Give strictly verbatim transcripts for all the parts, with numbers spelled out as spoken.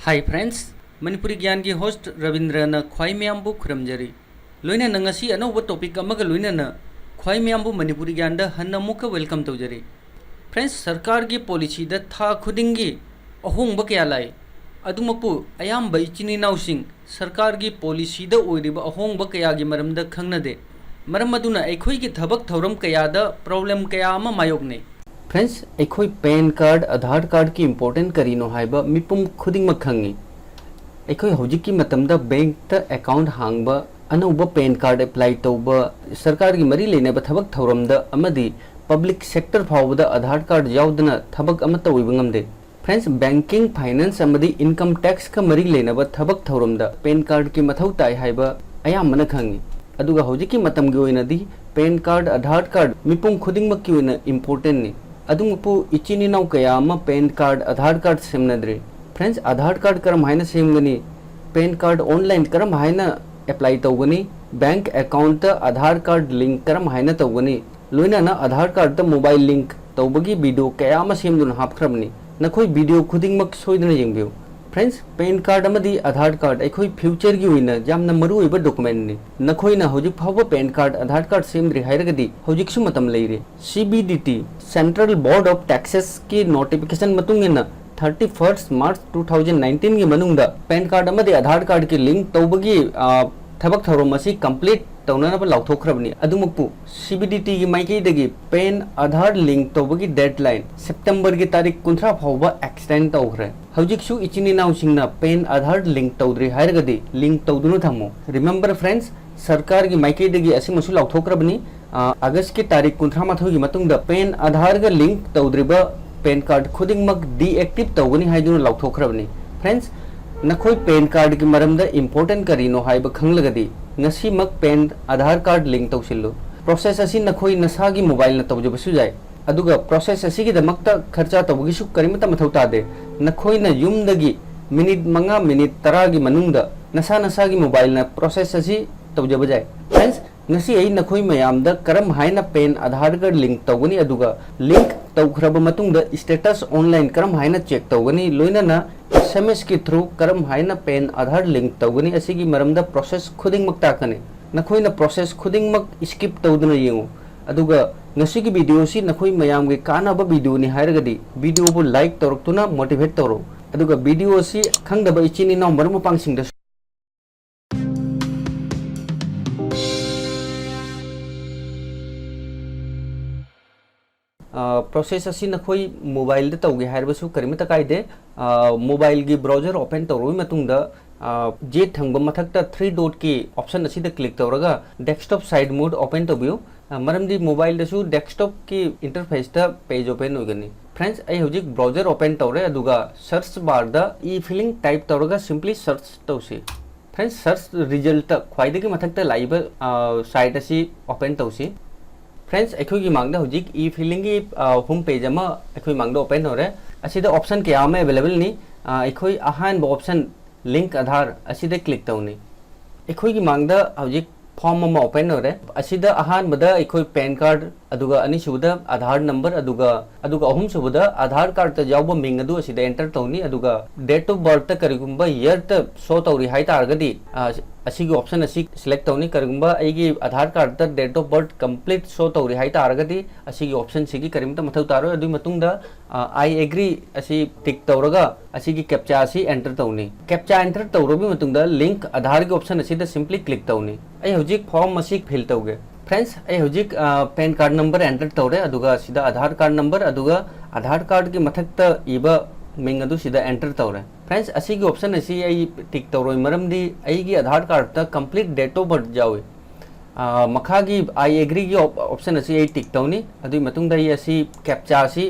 Hi friends, Manipuri ꯒ꯭ꯌꯥꯟꯒꯤ host ꯔꯕꯤꯟꯗ꯭ꯔꯅ ꯈ꯭ꯋꯥꯏ ꯃꯌꯥꯝꯕꯨ ꯈꯨꯔꯨꯝꯖꯔꯤ꯫ ꯂꯣꯏꯅꯅ ꯉꯁꯤ ꯑꯅꯧꯕ topic ꯑꯃꯒ ꯂꯣꯏꯅꯅ ꯈ꯭ꯋꯥꯏ ꯃꯌꯥꯝꯕꯨ ꯃꯅꯤꯄꯨꯔꯤ ꯒ꯭ꯌꯥꯟꯗ ꯍꯟꯅ ꯑꯃꯨꯛꯀ welcome ꯇꯧꯖꯔꯤ꯫ Friends, ꯁꯔꯀꯥꯔꯒꯤ policyꯗ ꯊꯥ ꯈꯨꯗꯤꯡꯒꯤ ꯑꯍꯣꯡꯕ ꯀꯌꯥ ꯂꯥꯛꯏ꯫ ꯑꯗꯨꯃꯛꯄꯨ ꯑꯌꯥꯝꯕ ꯏꯆꯤꯟ ꯏꯅꯥꯎꯁꯤꯡ ꯁꯔꯀꯥꯔꯒꯤ policyꯗ ꯑꯣꯏꯔꯤꯕ ꯑꯍꯣꯡꯕ ꯀꯌꯥꯒꯤ ꯃꯔꯝꯗ ꯈꯪꯅꯗꯦ꯫ ꯃꯔꯝ ꯑꯗꯨꯅ ꯑꯩꯈꯣꯏꯒꯤ ꯊꯕꯛ ꯊꯧꯔꯝ ꯀꯌꯥꯗ problem ꯀꯌꯥ ꯑꯃ ꯃꯥꯌꯣꯛꯅꯩ꯫ Friends, ꯑꯩꯈꯣꯏ PAN card, Aadhaar cardꯀꯤ important ꯀꯔꯤꯅꯣ ꯍꯥꯏꯕ ꯃꯤꯄꯨꯝ ꯈꯨꯗꯤꯡꯃꯛ ꯈꯪꯏ꯫ ꯑꯩꯈꯣꯏ ꯍꯧꯖꯤꯛꯀꯤ ꯃꯇꯝꯗ bankꯇ account ꯍꯥꯡꯕ, ꯑꯅꯧꯕ PAN card apply ꯇꯧꯕ, ꯁꯔꯀꯥꯔꯒꯤ ꯃꯔꯤ ꯂꯩꯅꯕ ꯊꯕꯛ ꯊꯧꯔꯝꯗ ꯑꯃꯗꯤ public sector ꯐꯥꯎꯕꯗ Aadhaar card ꯌꯥꯎꯗꯅ ꯊꯕꯛ ꯑꯃꯠꯇ ꯑꯣꯏꯕ ꯉꯝꯗꯦ꯫ Friends, banking, finance ꯑꯃꯗꯤ income taxꯀ ꯃꯔꯤ ꯂꯩꯅꯕ ꯊꯕꯛ ꯊꯧꯔꯝꯗ PAN cardꯀꯤ ꯃꯊꯧ ꯇꯥꯏ ꯍꯥꯏꯕ ꯑꯌꯥꯝꯕꯅ ꯈꯪꯏ꯫ ꯑꯗꯨꯒ ꯍꯧꯖꯤꯛꯀꯤ ꯃꯇꯝꯒꯤ ꯑꯣꯏꯅꯗꯤ PAN card, Aadhaar card ꯃꯤꯄꯨꯝ ꯈꯨꯗꯤꯡꯃꯛꯀꯤ ꯑꯣꯏꯅ importantꯅꯤ꯫ ꯑꯗꯨꯃꯛꯄꯨ ꯏꯆꯤꯟ ꯏꯅꯥꯎ ꯀꯌꯥ ꯑꯃ PAN card, Aadhaar card ꯁꯦꯝꯅꯗ꯭ꯔꯦ꯫ Friends, Aadhaar card ꯀꯔꯝ ꯍꯥꯏꯅ ꯁꯦꯝꯒꯅꯤ? PAN card online ꯀꯔꯝ ꯍꯥꯏꯅ apply ꯇꯧꯒꯅꯤ? Bank accountꯇ Aadhaar card link ꯀꯔꯝ ꯍꯥꯏꯅ ꯇꯧꯒꯅꯤ? ꯂꯣꯏꯅꯅ Aadhaar cardꯇ mobile link ꯇꯧꯕꯒꯤ video ꯀꯌꯥ ꯑꯃ ꯁꯦꯝꯗꯨꯅ ꯍꯥꯞꯈ꯭ꯔꯕꯅꯤ꯫ ꯅꯈꯣꯏ video ꯈꯨꯗꯤꯡꯃꯛ ꯁꯣꯏꯗꯅ ꯌꯦꯡꯕꯤꯌꯨ꯫ Friends, PAN card ꯑꯃꯗꯤ Aadhaar card ꯑꯩꯈꯣꯏ futureꯒꯤ ꯑꯣꯏꯅ ꯌꯥꯝꯅ ꯃꯔꯨꯑꯣꯏꯕ documentꯅꯤ꯫ ꯅꯈꯣꯏꯅ ꯍꯧꯖꯤꯛ ꯐꯥꯎꯕ PAN card, Aadhaar card ꯁꯦꯝꯗ꯭ꯔꯤ ꯍꯥꯏꯔꯒꯗꯤ ꯍꯧꯖꯤꯛꯁꯨ ꯃꯇꯝ ꯂꯩꯔꯤ꯫ CBDT, Central Board of Taxesꯀꯤ notification ꯃꯇꯨꯡ ꯏꯟꯅ thirty first March two thousand nineteenꯒꯤ ꯃꯅꯨꯡꯗ PAN card ꯑꯃꯗꯤ Aadhaar cardꯀꯤ link ꯇꯧꯕꯒꯤ, ꯑ, ꯊꯕꯛ ꯊꯧꯔꯝ ꯑꯁꯤ complete ꯇꯧꯅꯅꯕ ꯂꯥꯎꯊꯣꯛꯈ꯭ꯔꯕꯅꯤ꯫ ꯑꯗꯨꯃꯛꯄꯨ CBDTꯒꯤ ꯃꯥꯏꯀꯩꯗꯒꯤ PAN Aadhaar link ꯇꯧꯕꯒꯤ deadline Septemberꯒꯤ ꯇꯥꯔꯤꯛ ꯀꯨꯟꯊ꯭ꯔꯥ ꯐꯥꯎꯕ extend ꯇꯧꯈ꯭ꯔꯦ꯫ ꯍꯧꯖꯤꯛꯁꯨ ꯏꯆꯤꯟ ꯏꯅꯥꯎꯁꯤꯡꯅ PAN Aadhaar link ꯇꯧꯗ꯭ꯔꯤ ꯍꯥꯏꯔꯒꯗꯤ link ꯇꯧꯗꯨꯅ ꯊꯝꯃꯨ꯫ Remember friends, ꯁꯔꯀꯥꯔꯒꯤ ꯃꯥꯏꯀꯩꯗꯒꯤ ꯑꯁꯤꯃꯁꯨ ꯂꯥꯎꯊꯣꯛꯈ꯭ꯔꯕꯅꯤ꯫ ꯑ, Augustꯀꯤ ꯇꯥꯔꯤꯛ ꯀꯨꯟꯊ꯭ꯔꯥ ꯃꯥꯊꯣꯏꯒꯤ ꯃꯇꯨꯡꯗ PAN Aadhaarꯒ link ꯇꯧꯗ꯭ꯔꯤꯕ PAN card ꯈꯨꯗꯤꯡꯃꯛ deactive ꯇꯧꯒꯅꯤ ꯍꯥꯏꯗꯨꯅ ꯂꯥꯎꯊꯣꯛꯈ꯭ꯔꯕꯅꯤ꯫ Friends, ꯅꯈꯣꯏ PAN cardꯀꯤ ꯃꯔꯝꯗ important ꯀꯔꯤꯅꯣ ꯍꯥꯏꯕ ꯈꯪꯂꯒꯗꯤ ꯉꯁꯤꯃꯛ PAN Aadhaar card link ꯇꯧꯁꯤꯜꯂꯨ꯫ Process ꯑꯁꯤ ꯅꯈꯣꯏ ꯅꯁꯥꯒꯤ mobileꯅ ꯇꯧꯖꯕꯁꯨ ꯌꯥꯏ꯫ ꯑꯗꯨꯒ process ꯑꯁꯤꯒꯤꯗꯃꯛꯇ ꯈꯔꯆꯥ ꯇꯧꯕꯒꯤꯁꯨ ꯀꯔꯤꯃꯠꯇ ꯃꯊꯧ ꯇꯥꯗꯦ꯫ ꯅꯈꯣꯏꯅ ꯌꯨꯝꯗꯒꯤ minute ꯃꯉꯥ, minute ꯇꯔꯥꯒꯤ ꯃꯅꯨꯡꯗ ꯅꯁꯥ ꯅꯁꯥꯒꯤ mobileꯅ process ꯑꯁꯤ ꯇꯧꯖꯕ ꯌꯥꯏ꯫ Friends, ꯉꯁꯤ ꯑꯩ ꯅꯈꯣꯏ ꯃꯌꯥꯝꯗ ꯀꯔꯝ ꯍꯥꯏꯅ PAN Aadhaarꯒ link ꯇꯧꯒꯅꯤ, ꯑꯗꯨꯒ link ꯇꯧꯈ꯭ꯔꯕ ꯃꯇꯨꯡꯗ status online ꯀꯔꯝ ꯍꯥꯏꯅ check ꯇꯧꯒꯅꯤ, ꯂꯣꯏꯅꯅ ꯑꯦꯁ ꯑꯦꯝ ꯑꯦꯁꯀꯤ through ꯀꯔꯝ ꯍꯥꯏꯅ ꯄꯦꯟ ꯑꯥꯙꯥꯔ link ꯇꯧꯒꯅꯤ, ꯑꯁꯤꯒꯤ ꯃꯔꯝꯗ process ꯈꯨꯗꯤꯡꯃꯛ ꯇꯥꯛꯀꯅꯤ꯫ ꯅꯈꯣꯏꯅ process ꯈꯨꯗꯤꯡꯃꯛ skip ꯇꯧꯗꯨꯅ ꯌꯦꯡꯉꯨ꯫ ꯑꯗꯨꯒ ꯉꯁꯤꯒꯤ video ꯑꯁꯤ ꯅꯈꯣꯏ ꯃꯌꯥꯝꯒꯤ ꯀꯥꯟꯅꯕ video ꯅꯤ ꯍꯥꯏꯔꯒꯗꯤ video ꯕꯨ like ꯇꯧꯔꯛꯇꯨꯅ motivate ꯇꯧꯔꯣ꯫ ꯑꯗꯨꯒ video ꯑꯁꯤ ꯈꯪꯗꯕ ꯏꯆꯤꯟ ꯏꯅꯥꯎ ꯃꯔꯨꯞ ꯃꯄꯥꯡꯁꯤꯡꯗꯁꯨ ꯑ, process ꯑꯁꯤ ꯅꯈꯣꯏ mobile ꯗ ꯇꯧꯒꯦ ꯍꯥꯏꯔꯕꯁꯨ ꯀꯔꯤꯃꯠꯇ ꯀꯥꯏꯗꯦ꯫ ꯑ, mobile ꯒꯤ browser open ꯇꯧꯔꯕ ꯃꯇꯨꯡꯗ, ꯑ, ꯖꯦꯠ ꯊꯪꯕ ꯃꯊꯛꯇ three dot ꯀꯤ option ꯑꯁꯤꯗ click ꯇꯧꯔꯒ desktop site mode open ꯇꯧꯕꯤꯌꯨ꯫ ꯑ, ꯃꯔꯝꯗꯤ mobile ꯗꯁꯨ desktop ꯀꯤ interface ꯇ page open ꯑꯣꯏꯒꯅꯤ꯫ Friends, ꯑꯩ ꯍꯧꯖꯤꯛ browser open ꯇꯧꯔꯦ, ꯑꯗꯨꯒ search bar ꯗ e-filing type ꯇꯧꯔꯒ simply search ꯇꯧꯁꯤ꯫ Friends, search result ꯇ ꯈ꯭ꯋꯥꯏꯗꯒꯤ ꯃꯊꯛꯇ ꯂꯥꯛꯏꯕ, ꯑ, site ꯑꯁꯤ open ꯇꯧꯁꯤ꯫ Friends, ꯑꯩꯈꯣꯏꯒꯤ ꯃꯥꯡꯗ ꯍꯧꯖꯤꯛ e-filing ꯒꯤ, ꯑ, home page ꯑꯃ ꯑꯩꯈꯣꯏ ꯃꯥꯡꯗ open ꯇꯧꯔꯦ꯫ ꯑꯁꯤꯗ option ꯀꯌꯥ ꯑꯃ available ꯅꯤ꯫ ꯑ, ꯑꯩꯈꯣꯏ ꯑꯍꯥꯟꯕ option link Aadhaar ꯑꯁꯤꯗ click ꯇꯧꯅꯤ꯫ ꯑꯩꯈꯣꯏꯒꯤ ꯃꯥꯡꯗ ꯍꯧꯖꯤꯛ form ꯑꯃ open ꯇꯧꯔꯦ꯫ ꯑꯁꯤꯗ ꯑꯍꯥꯟꯕꯗ ꯑꯩꯈꯣꯏ PAN card, ꯑꯗꯨꯒ ꯑꯅꯤꯁꯨꯕꯗ Aadhaar number, ꯑꯗꯨꯒ, ꯑꯗꯨꯒ ꯑꯍꯨꯝꯁꯨꯕꯗ Aadhaar card ꯇ ꯌꯥꯎꯕ ꯃꯤꯡ ꯑꯗꯨ ꯑꯁꯤꯗ enter ꯇꯧꯅꯤ꯫ ꯑꯗꯨꯒ date of birth ꯇ ꯀꯔꯤꯒꯨꯝꯕ year ꯇ show ꯇꯧꯔꯤ ꯍꯥꯏꯇꯥꯔꯒꯗꯤ, ꯑ, ꯑꯁꯤꯒꯤ option ꯑꯁꯤ select ꯇꯧꯅꯤ꯫ ꯀꯔꯤꯒꯨꯝꯕ ꯑꯩꯒꯤ Aadhaar card ꯇ date of birth complete show ꯇꯧꯔꯤ ꯍꯥꯏꯇꯥꯔꯒꯗꯤ, ꯑꯁꯤꯒꯤ option ꯁꯤꯒꯤ ꯀꯔꯤꯝꯇ ꯃꯊꯧ ꯇꯥꯔꯣꯏ꯫ ꯑꯗꯨꯒꯤ ꯃꯇꯨꯡꯗ, ꯑ, "I agree" ꯑꯁꯤ tick ꯇꯧꯔꯒ ꯑꯁꯤꯒꯤ captcha ꯑꯁꯤ enter ꯇꯧꯅꯤ꯫ Captcha enter ꯇꯧꯔꯕ ꯃꯇꯨꯡꯗ link Aadhaar ꯒꯤ option ꯑꯁꯤꯗ simply click ꯇꯧꯅꯤ꯫ ꯑꯩ ꯍꯧꯖꯤꯛ form ꯑꯁꯤ fill ꯇꯧꯒꯦ꯫ Friends, ꯑꯩ ꯍꯧꯖꯤꯛ, ꯑ, PAN card number enter ꯇꯧꯔꯦ, ꯑꯗꯨꯒ ꯁꯤꯗ Aadhaar card number, ꯑꯗꯨꯒ Aadhaar card ꯀꯤ ꯃꯊꯛꯇ ꯏꯕ ꯃꯤꯡ ꯑꯗꯨ ꯁꯤꯗ enter ꯇꯧꯔꯦ꯫ Friends, ꯑꯁꯤꯒꯤ option ꯑꯁꯤ ꯑꯩ tick ꯇꯧꯔꯣꯏ, ꯃꯔꯝꯗꯤ ꯑꯩꯒꯤ Aadhaar card ꯇ complete date of birth ꯌꯥꯎꯏ꯫ ꯑ, ꯃꯈꯥꯒꯤ "I agree" ꯒꯤ op-, option ꯑꯁꯤ ꯑꯩ tick ꯇꯧꯅꯤ꯫ ꯑꯗꯨꯒꯤ ꯃꯇꯨꯡꯗ ꯑꯩ ꯑꯁꯤ captcha ꯑꯁꯤ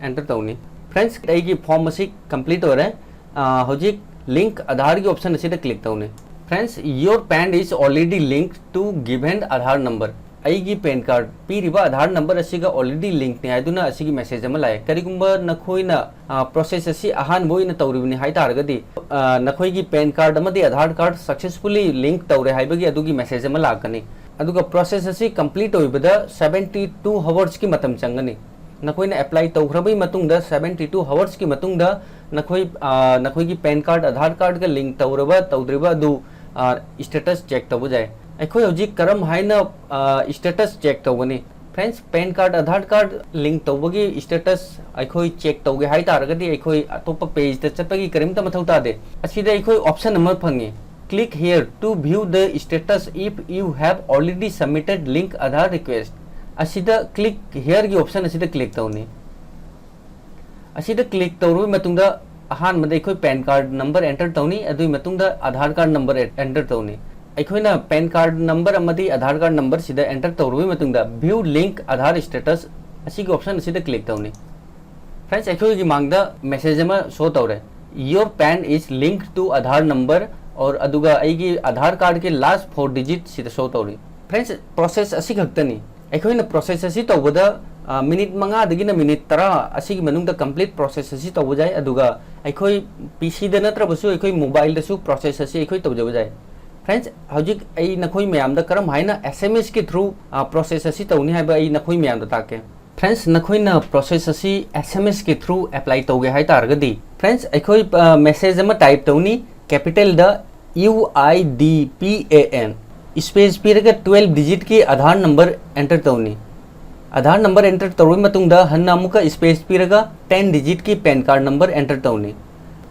enter ꯇꯧꯅꯤ꯫ Friends, ꯑꯩꯒꯤ form ꯑꯁꯤ complete ꯑꯣꯏꯔꯦ꯫ ꯑ, ꯍꯧꯖꯤꯛ link Aadhaar ꯒꯤ option ꯑꯁꯤꯗ click ꯇꯧꯅꯤ꯫ Friends, "Your PAN is already linked to given Aadhaar number." ꯑꯩꯒꯤ PAN card ꯄꯤꯔꯤꯕ Aadhaar number ꯑꯁꯤꯒ already link ꯅꯤ ꯍꯥꯏꯗꯨꯅ ꯑꯁꯤꯒꯤ message ꯑꯃ ꯂꯥꯛꯑꯦ꯫ ꯀꯔꯤꯒꯨꯝꯕ ꯅꯈꯣꯏꯅ, ꯑ, process ꯑꯁꯤ ꯑꯍꯥꯟꯕ ꯑꯣꯏꯅ ꯇꯧꯔꯤꯕꯅꯤ ꯍꯥꯏ ꯇꯥꯔꯒꯗꯤ, ꯑ, ꯅꯈꯣꯏꯒꯤ PAN card ꯑꯃꯗꯤ Aadhaar card successfully link ꯇꯧꯔꯦ ꯍꯥꯏꯕꯒꯤ ꯑꯗꯨꯒꯤ message ꯑꯃ ꯂꯥꯛꯀꯅꯤ꯫ ꯑꯗꯨꯒ process ꯑꯁꯤ complete ꯑꯣꯏꯕꯗ seventy two hours ꯀꯤ ꯃꯇꯝ ꯆꯪꯒꯅꯤ꯫ ꯅꯈꯣꯏꯅ ꯑꯦꯄ꯭ꯂꯥꯏ ꯇꯧꯈ꯭ꯔꯕꯒꯤ ꯃꯇꯨꯡꯗ seventy two hoursꯀꯤ ꯃꯇꯨꯡꯗ ꯅꯈꯣꯏ, ꯑ, ꯅꯈꯣꯏꯒꯤ ꯄꯦꯟ ꯀꯥꯔꯗ ꯑꯙꯥꯔ ꯀꯥꯔꯗꯒ ꯂꯤꯡ ꯇꯧꯔꯕ ꯇꯧꯗ꯭ꯔꯤꯕ ꯑꯗꯨ, ꯑ, ꯁ꯭ꯇꯦꯇꯁ ꯆꯦꯛ ꯇꯧꯕ ꯌꯥꯏ꯫ ꯑꯩꯈꯣꯏ ꯍꯧꯖꯤꯛ ꯀꯔꯝ ꯍꯥꯏꯅ, ꯑ, ꯁ꯭ꯇꯦꯇꯁ ꯆꯦꯛ ꯇꯧꯒꯅꯤ? Friends, PAN card, Aadhaar card link ꯇꯧꯕꯒꯤ ꯁ꯭ꯇꯦꯇꯁ ꯑꯩꯈꯣꯏ ꯆꯦꯛ ꯇꯧꯒꯦ ꯍꯥꯏ ꯇꯥꯔꯒꯗꯤ ꯑꯩꯈꯣꯏ ꯑꯇꯣꯞꯄ ꯄꯦꯖꯇ ꯆꯠꯄꯒꯤ ꯀꯔꯤꯝꯇ ꯃꯊꯧ ꯇꯥꯗꯦ꯫ ꯑꯁꯤꯗ ꯑꯩꯈꯣꯏ ꯑꯣꯞꯁꯟ ꯑꯃ ꯐꯪꯉꯤ, "Click here to view the status if you have already submitted link Aadhaar request"꯫ ꯑꯁꯤꯗ click hereꯒꯤ ꯑꯣꯞꯁꯟ ꯑꯁꯤꯗ ꯀ꯭ꯂꯤꯛ ꯇꯧꯅꯤ꯫ ꯑꯁꯤꯗ ꯀ꯭ꯂꯤꯛ ꯇꯧꯔꯕ ꯃꯇꯨꯡꯗ ꯑꯍꯥꯟꯕꯗ ꯑꯩꯈꯣꯏ ꯄꯦꯟ ꯀꯥꯔꯗ ꯅꯝꯕꯔ ꯑꯦꯟꯇꯔ ꯇꯧꯅꯤ, ꯑꯗꯨꯒꯤ ꯃꯇꯨꯡꯗ ꯑꯙꯥꯔ ꯀꯥꯔꯗ ꯅꯝꯕꯔ ꯑꯦꯟꯇꯔ ꯇꯧꯅꯤ꯫ ꯑꯩꯈꯣꯏꯅ ꯄꯦꯟ ꯀꯥꯔꯗ ꯅꯝꯕꯔ ꯑꯃꯗꯤ ꯑꯙꯥꯔ ꯀꯥꯔꯗ ꯅꯝꯕꯔꯁꯤꯗ ꯑꯦꯟꯇꯔ ꯇꯧꯔꯕ ꯃꯇꯨꯡꯗ "View link Aadhaar status" ꯑꯁꯤꯒꯤ ꯑꯣꯞꯁꯟ ꯑꯁꯤꯗ ꯀ꯭ꯂꯤꯛ ꯇꯧꯅꯤ꯫ ꯐ꯭ꯔꯦꯟꯁ, ꯑꯩꯈꯣꯏꯒꯤ ꯃꯥꯡꯗ ꯃꯦꯁꯦꯖ ꯑꯃ ꯁꯣ ꯇꯧꯔꯦ, "Your PAN is linked to Aadhaar number" or ꯑꯗꯨꯒ ꯑꯩꯒꯤ ꯑꯙꯥꯔ ꯀꯥꯔꯗꯀꯤ ꯂꯥꯁ ꯐꯣꯔ ꯗꯤꯖꯤꯠ ꯁꯤꯗ ꯁꯣ ꯇꯧꯔꯤ꯫ ꯐ꯭ꯔꯦꯟꯁ, ꯄ꯭ꯔꯣꯁꯦꯁ ꯑꯁꯤ ꯈꯛꯇꯅꯤ꯫ ꯑꯩꯈꯣꯏꯅ ꯄ꯭ꯔꯣꯁꯦꯁ ꯑꯁꯤ ꯇꯧꯕꯗ, ꯑ, ꯃꯤꯅꯤꯠ ꯃꯉꯥꯗꯒꯤꯅ ꯃꯤꯅꯤꯠ ꯇꯔꯥ ꯑꯁꯤꯒꯤ ꯃꯅꯨꯡꯗ ꯀꯝꯄ꯭ꯂꯤꯠ ꯄ꯭ꯔꯣꯁꯦꯁ ꯑꯁꯤ ꯇꯧꯕ ꯌꯥꯏ, ꯑꯗꯨꯒ ꯑꯩꯈꯣꯏ ꯄꯤ ꯁꯤꯗ ꯅꯠꯇ꯭ꯔꯕꯁꯨ ꯑꯩꯈꯣꯏ ꯃꯣꯕꯥꯏꯜꯗꯁꯨ ꯄ꯭ꯔꯣꯁꯦꯁ ꯑꯁꯤ ꯑꯩꯈꯣꯏ ꯇꯧꯖꯕ ꯌꯥꯏ꯫ ꯐ꯭ꯔꯦꯟꯁ, ꯍꯧꯖꯤꯛ ꯑꯩ ꯅꯈꯣꯏ ꯃꯌꯥꯝꯗ ꯀꯔꯝ ꯍꯥꯏꯅ ꯑꯦꯁ ꯑꯦꯝ ꯑꯦꯁꯀꯤ ꯊ꯭ꯔꯨ, ꯑ, ꯄ꯭ꯔꯣꯁꯦꯁ ꯑꯁꯤ ꯇꯧꯅꯤ ꯍꯥꯏꯕ ꯑꯩ ꯅꯈꯣꯏ ꯃꯌꯥꯝꯗ ꯇꯥꯛꯀꯦ꯫ ꯐ꯭ꯔꯦꯟꯁ, ꯅꯈꯣꯏꯅ ꯄ꯭ꯔꯣꯁꯦꯁ ꯑꯁꯤ ꯑꯦꯁ ꯑꯦꯝ ꯑꯦꯁꯀꯤ ꯊ꯭ꯔꯨ ꯑꯦꯄ꯭ꯂꯥꯏ ꯇꯧꯒꯦ ꯍꯥꯏ ꯇꯥꯔꯒꯗꯤ, ꯐ꯭ꯔꯦꯟꯁ, ꯑꯩꯈꯣꯏ, ꯑ, ꯃꯦꯁꯦꯖ ꯑꯃ ꯇꯥꯏꯞ ꯇꯧꯅꯤ, ꯀꯦꯄꯤꯇꯦꯜꯗ "U I D P A N", space ꯄꯤꯔꯒ ꯇ꯭ꯋꯦꯜꯐ ꯗꯤꯖꯤꯠꯀꯤ ꯑꯙꯥꯔ ꯅꯝꯕꯔ ꯑꯦꯟꯇꯔ ꯇꯧꯅꯤ꯫ ꯑꯙꯥꯔ ꯅꯝꯕꯔ ꯑꯦꯟꯇꯔ ꯇꯧꯔꯕ ꯃꯇꯨꯡꯗ ꯍꯟꯅ ꯑꯃꯨꯛꯀ ꯁ꯭ꯄꯦꯁ ꯄꯤꯔꯒ ꯇꯦꯟ ꯗꯤꯖꯤꯠꯀꯤ ꯄꯦꯟ ꯀꯥꯔꯗ ꯅꯝꯕꯔ ꯑꯦꯟꯇꯔ ꯇꯧꯅꯤ꯫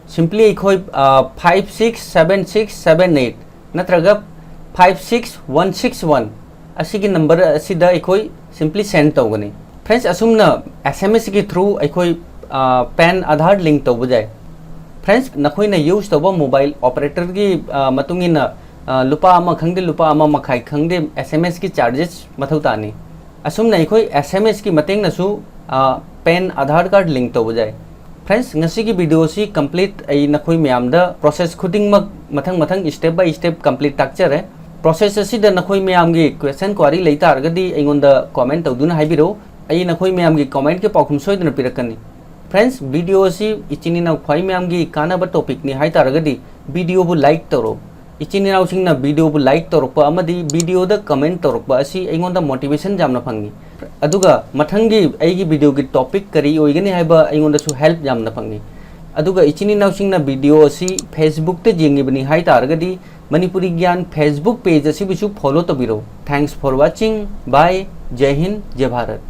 ꯁꯤꯝꯄ꯭ꯂꯤ ꯑꯩꯈꯣꯏ, ꯑ, five six seven six seven eight ꯅꯠꯇ꯭ꯔꯒ five six one six one ꯑꯁꯤꯒꯤ ꯅꯝꯕꯔ ꯑꯁꯤꯗ ꯑꯩꯈꯣꯏ ꯁꯤꯝꯄ꯭ꯂꯤ ꯁꯦꯟ ꯇꯧꯒꯅꯤ꯫ ꯐ꯭ꯔꯦꯟꯁ, ꯑꯁꯨꯝꯅ ꯑꯦꯁ ꯑꯦꯝ ꯑꯦꯁꯀꯤ ꯊ꯭ꯔꯨ ꯑꯩꯈꯣꯏ, ꯑ, ꯄꯦꯟ ꯑꯙꯥꯔ ꯂꯤꯡ ꯇꯧꯕ ꯌꯥꯏ꯫ ꯐ꯭ꯔꯦꯟꯁ, ꯅꯈꯣꯏꯅ ꯌꯨꯁ ꯇꯧꯕ ꯃꯣꯕꯥꯏꯜ ꯑꯣꯄꯔꯦꯇꯔꯒꯤ, ꯑ, ꯃꯇꯨꯡ ꯏꯟꯅ, ꯑ, ꯂꯨꯄꯥ ꯑꯃ ꯈꯪꯗꯦ, ꯂꯨꯄꯥ ꯑꯃ ꯃꯈꯥꯏ ꯈꯪꯗꯦ, ꯑꯦꯁ ꯑꯦꯝ ꯑꯦꯁꯀꯤ ꯆꯥꯔꯖꯦꯁ ꯃꯊꯧ ꯇꯥꯅꯤ꯫ ꯑꯁꯨꯝꯅ ꯑꯩꯈꯣꯏ ꯑꯦꯁ ꯑꯦꯝ ꯑꯦꯁꯀꯤ ꯃꯇꯦꯡꯅꯁꯨ, ꯑ, ꯄꯦꯟ ꯑꯙꯥꯔ ꯀꯥꯔꯗ ꯂꯤꯡ ꯇꯧꯕ ꯌꯥꯏ꯫ ꯐ꯭ꯔꯦꯟꯁ, ꯉꯁꯤꯒꯤ ꯚꯤꯗꯤꯑꯣꯁꯤ ꯀꯝꯄ꯭ꯂꯤꯠ ꯑꯩ ꯅꯈꯣꯏ ꯃꯌꯥꯝꯗ ꯄ꯭ꯔꯣꯁꯦꯁ ꯈꯨꯗꯤꯡꯃꯛ ꯃꯊꯪ ꯃꯊꯪ, ꯁ꯭ꯇꯦꯞ ꯕꯥꯏ ꯁ꯭ꯇꯦꯞ ꯀꯝꯄ꯭ꯂꯤꯠ ꯇꯥꯛꯆꯔꯦ꯫ ꯄ꯭ꯔꯣꯁꯦꯁ ꯑꯁꯤꯗ ꯅꯈꯣꯏ ꯃꯌꯥꯝꯒꯤ ꯀ꯭ꯋꯦꯁꯟ ꯀ꯭ꯋꯥꯔꯤ ꯂꯩ ꯇꯥꯔꯒꯗꯤ ꯑꯩꯉꯣꯟꯗ ꯀꯣꯃꯦꯟ ꯇꯧꯗꯨꯅ ꯍꯥꯏꯕꯤꯔꯛꯎ꯫ ꯑꯩ ꯅꯈꯣꯏ ꯃꯌꯥꯝꯒꯤ ꯀꯣꯃꯦꯟꯠꯀꯤ ꯄꯥꯎꯈꯨꯝ ꯁꯣꯏꯗꯅ ꯄꯤꯔꯛꯀꯅꯤ꯫ ꯐ꯭ꯔꯦꯟꯁ, ꯚꯤꯗꯤꯑꯣ ꯑꯁꯤ ꯏꯆꯤꯟ ꯏꯅꯥꯎ ꯈ꯭ꯋꯥꯏ ꯃꯌꯥꯝꯒꯤ ꯀꯥꯟꯅꯕ ꯇꯣꯄꯤꯛꯅꯤ ꯍꯥꯏ ꯇꯥꯔꯒꯗꯤ ꯚꯤꯗꯤꯑꯣꯕꯨ ꯂꯥꯏꯛ ꯇꯧꯔꯣ꯫ ꯏꯆꯤꯟ ꯏꯅꯥꯎꯁꯤꯡꯅ ꯚꯤꯗꯤꯑꯣꯕꯨ ꯂꯥꯏꯛ ꯇꯧꯔꯛꯄ ꯑꯃꯗꯤ ꯚꯤꯗꯤꯑꯣꯗ ꯀꯃꯦꯟ ꯇꯧꯔꯛꯄ ꯑꯁꯤ ꯑꯩꯉꯣꯟꯗ ꯃꯣꯇꯤꯚꯦꯁꯟ ꯌꯥꯝꯅ ꯐꯪꯉꯤ꯫ ꯑꯗꯨꯒ ꯃꯊꯪꯒꯤ ꯑꯩꯒꯤ ꯚꯤꯗꯤꯑꯣꯒꯤ ꯇꯣꯄꯤꯛ ꯀꯔꯤ ꯑꯣꯏꯒꯅꯤ ꯍꯥꯏꯕ ꯑꯩꯉꯣꯟꯗꯁꯨ ꯍꯦꯜꯞ ꯌꯥꯝꯅ ꯐꯪꯉꯤ꯫ ꯑꯗꯨꯒ ꯏꯆꯤꯟ ꯏꯅꯥꯎꯁꯤꯡꯅ ꯚꯤꯗꯤꯑꯣ ꯑꯁꯤ ꯐꯦꯁꯕꯨꯛꯇ ꯌꯦꯡꯉꯤꯕꯅꯤ ꯍꯥꯏ ꯇꯥꯔꯒꯗꯤ ꯃꯅꯤꯄꯨꯔꯤ ꯒ꯭ꯌꯥꯟ ꯐꯦꯁꯕꯨꯛ ꯄꯦꯖ ꯑꯁꯤꯕꯨꯁꯨ ꯐꯣꯂꯣ ꯇꯧꯕꯤꯔꯧ꯫ Thanks for watching. Bye. ꯖꯩ ꯍꯤꯟꯗ, ꯖꯩ ꯚꯥꯔꯠ꯫